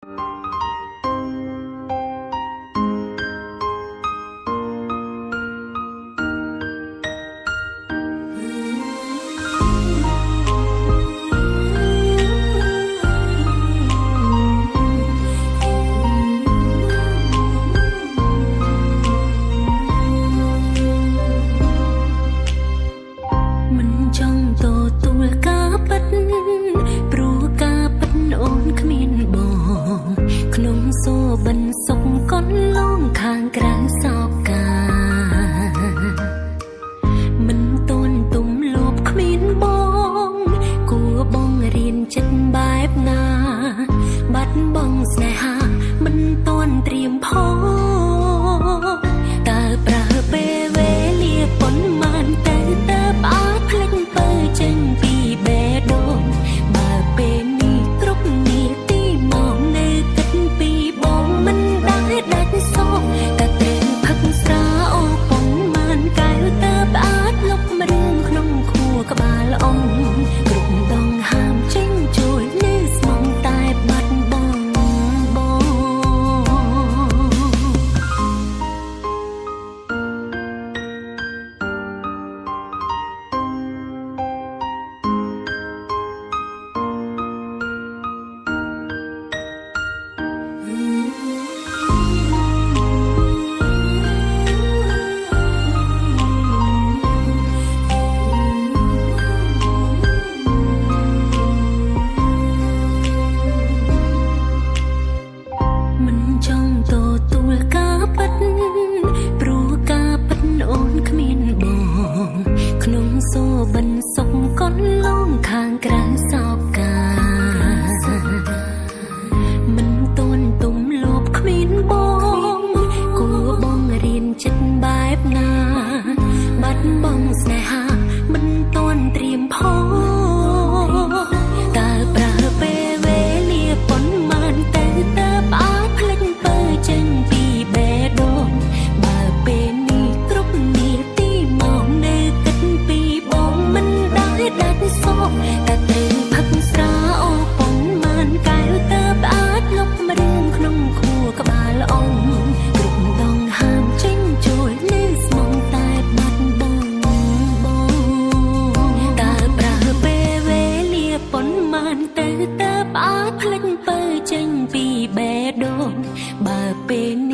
មិនចង់ទទួលការពិតព្រោះការពិតអូនគ្មានបងក្នុងសូបិនសុខកនលងខាងក្រៅសោកាមិនទន់ទុំលួបគ្មានបងគួបងរៀនចិត្តបែបណា បាត់បងស្នេហាមិនទន់ត្រៀមផងតើប្រើពេលវេលាប៉ុន្មានទៅតើអាចភ្លេចពើចេញពីបេះដូងបើពេលនេះគ្រប់នាទីមកនៅគិតពីបងមិនដែលដាច់សោកតែត្រូវផឹកស្រាអូប៉ុន្មានកែវតើអាចលុបរឿងក្នុងខួរក្បាលអងគ្រប់ដងហាមចេញចូលនៅស្មងតែបាត់បងបង មិនចង់ទទួលការពិតព្រោះការពិតអូនគ្មានបងក្នុងសូបិនសុខកនលងខាងក្រៅសោកាមិនទន់ទុំលួបគ្មានបងគួបងរៀនចិត្តបែបណា បាត់បងស្នេហាមិនទន់ត្រៀមផងតើប្រើពេលវេលាប៉ុន្មានទៅតើអាចភ្លេចពើចេញពីបេះដូងបើពេលនេះគ្រប់នាទីមកនៅគិតពីបងមិនដែលដាច់សោកតែត្រូវផឹកស្រាអូប៉ុន្មានកែវតើអាចលុបរឿងក្នុងខួរក្បាលអងគ្រប់ដងហាមចេញចូលនៅស្មងតែបាត់បងបងតើប្រើពេលវេលាប៉ុន្មានទៅតើអាចភ្លេចពើចេញពីបេះដូងបើពេល